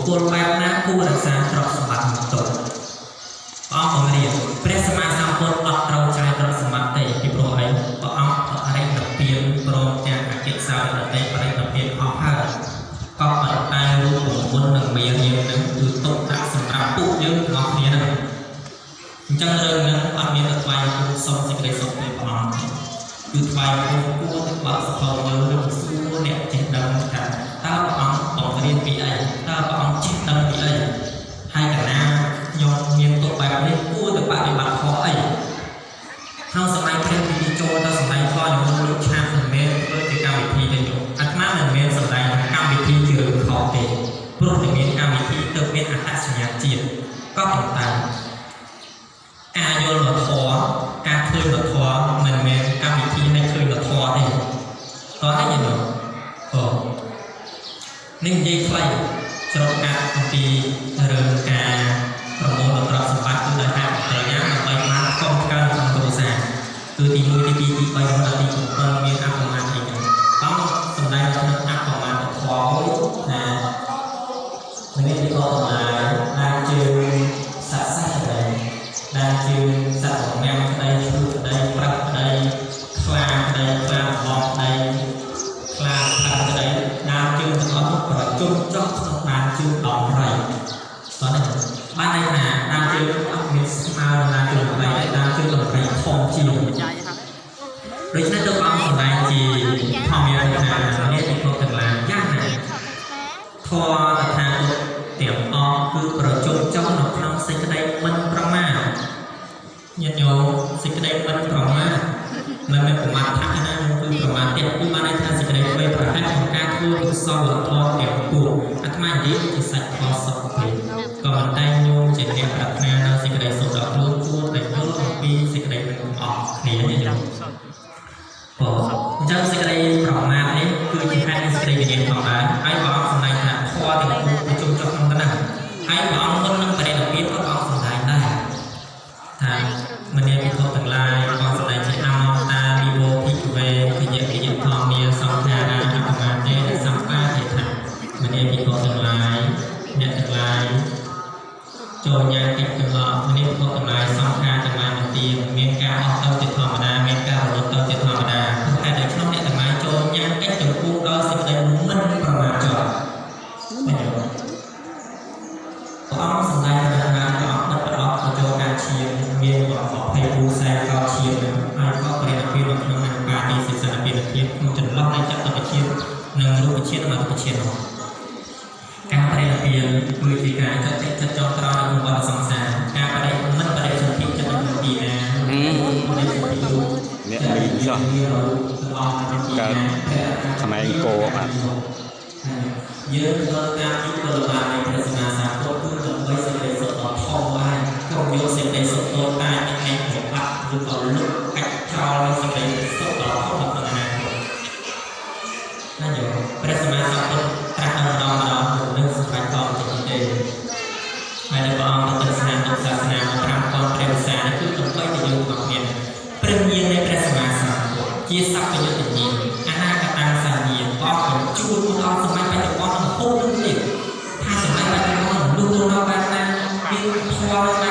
គ្គលបែបណាគួររក្សាទ្រព្យសម្បត្តិនោះទុកព្រះអង្គបង្រៀនព្រះសម្មាសម្ពុទ្ធអត់ត្រូវចាយទ្រព្យសម្បត្តិទេពីព្រោះអីព្រះអង្គបរិនិព្វានព្រមទាំងអគ្គសាវកដតីបរិនិព្វានអស់ហើយក៏ប៉ុន្តែរូបមន្តនិងមេរៀននឹងគឺទុកដាក់សម្រាប់ពួកយើងទាំងអស់គ្នាហ្នឹងអញ្ចឹងរឿងហ្នឹងអត់មានទៅថ្វាយគុំសុំសេចក្តីសុខពីព្រះអង្គទេគឺថ្វាយគុំគួរតែបើកសភៅមើលឬសួរអ្នកចេះដឹងថាតើព្រះអង្គបង្រៀនពីអីតើព្រះអង្គចេះដឹងពីអីហើយកណាខ្ញុំមានទុកបែបនេះគួរតែបដិបត្តិធម៌អីក្នុងសម័យព្រះពិធីចូលទៅសម្ដែងធម៌ជាមួយលោកឆានមិនមែនធ្វើជាកម្មវិធីទេញោមអាត្មាមិនមែនសម្ដែងថាកម្មវិធីជារឿងខុសទេព្រោះតែមានកម្មវិធីទើបមានអត្តសញ្ញាណជាតិក៏ប៉ុន្តែការយល់មកធម៌ការឃើញមកធម៌មិនមែនកម្មវិធីឲ្យឃើញមកធម៌ទេតោះនេះញោមអូនេះនិយាយខ្លីច្រកកាត់អំពីរឿងការប្រមូលដល់ទ្រព្យសម្បត្តិគឺដោយហេតុត្រូវយ៉ាងដើម្បីបានកុំកើនក្នុងគ្រួសារគឺទី1ទី2ទី3រហូតដល់ទី7មានអប្រមាណអីហ្នឹងបងសម្ដែងនៅក្នុងអប្រមាណធម៌មួយថាមនាលិកទាំងឡាយដែលជឿសត្វសេះក្តីដែលជឿសត្វរមាំក្តីឈូកក្តីប្រាក់ក្តីខ្លាក្តីខ្លាដំបងក្តីខ្លាខ្លាំងក្តីដើមជើងទាំងអស់នោះប្រជុំចុះក្នុងដើមជើងដំរីតោះនេះបានន័យថាដើមជើងអត់មានស្មើនឹងដើមជើងដំរីទេដើមជើងដំរីធំជាងដូច្នេះទើបអង្គសម្ដែងជាធម្មយាថានេះពិភពទាំងឡាយយ៉ាងណាធម៌តថាគតទាំងអស់គឺប្រជុំចុះនៅក្នុងសេចក្តីមិនប្រមាទញាតិញោមសេចក្តីមិនប្រមាទមិនមែនប្រមាទថាណាគឺប្រមាទទៀតគឺបានន័យថាសេចក្តីធ្វើប្រហែសក្នុងការធ្វើកុសលធម៌ទាំងពួងអាត្មានិយាយជាសាច់ធម៌សុខទេក៏ប៉ុន្តែញោមជាអ្នកប្រាថ្នានៅសេចក្តីសុខដល់ខ្លួនគួរតែយល់អំពីសេចក្តីនឹងទាំងអស់គ្នាញាតិញោមអញ្ចឹងសេចក្តីប្រមាទនេះគឺជាហេតុនៃសេចក្តីវិញ្ញាណផងដែរហើយព្រះអង្គសម្ដែងថាធម៌ទាំងពួងប្រជុំចុះក្នុងកណ្ដាលហើយព្រះអង្គមុននឹងបរិនិព្វានក៏ព្រះអង្គសម្ដែងដែរថាមនាលភិក្ខុទាំងឡាយព្រះអង្គសម្ដែងជាអមតានិវោភិក្ខវេគយគយធម្មាសង្ខារាអបមាទេសម្បាទេថាមនាលភិក្ខុទាំងឡាយអ្នកទាំងឡាយចូលញ៉ាំកិច្ចទាំងអស់មនាលភិក្ខុទាំងឡាយសង្ខារទាំងឡាយមិនទៀងមានការអស់ទៅជាធម្មតាមានការរលត់ទៅជាធម្មតាហេតុដូច្នោះអ្នកទាំងឡាយចូលញ៉ាំកិច្ចទាំងពួងដោយសេចក្តីមិនប្រមាទចោលព្រះអង្គសម្ដែងថាព្រះអង្គដិតប្រអប់ចូលការឈាមមាន24ខ្សែកោឈាមនឹងហើយក៏បរិនិព្វាននៅក្នុងអនុបាទិសិស្សនិព្វានភាពក្នុងចន្លោះនៃចតុឈាមនិងរូបឈាមនិងអរូបឈាមនោះការបរិនិព្វានគឺជាការចតិចិត្តចុងក្រោយនៅក្នុងវដ្តសង្សារការបរិមិនបរិសន្ធិចិត្តនៅក្នុងទីណាបរិសន្ធិរូប អ្នកមីងសោះកើតខ្មែរអង្គរបាទ យើងធ្វើការពីពលបាលនៃព្រះសម្មាសម្ពុទ្ធគឺដើម្បីសេចក្តីសុខដ៏ធំហើយកុំយកសេចក្តីសុខតូចតាចនឹងឯងប្របាក់ឬក៏លុបកាច់ចោលនូវសេចក្តីសុខដ៏ធំនៅក្នុងអនាគតណាញោមព្រះសម្មាសម្ពុទ្ធត្រាស់ដឹងម្ដងម្ដងនឹងសម្រេចតទៅទេហើយនៅព្រះអង្គទៅស្នាទុកសាសនាមក5000ព្រះវិសានេះគឺដើម្បីតែយើងទាំងអស់គ្នាព្រះញាណនៃព្រះសម្មាសម្ពុទ្ធជាសព្វយុទ្ធញាណអនាគតាសញ្ញាក៏បញ្ជូនមកដល់សម័យបច្ចុប្បន្ននឹងហូបនឹងទៀតថាសម័យបច្ចុប្បន្នមនុស្សរស់នៅបែបណាមានធម៌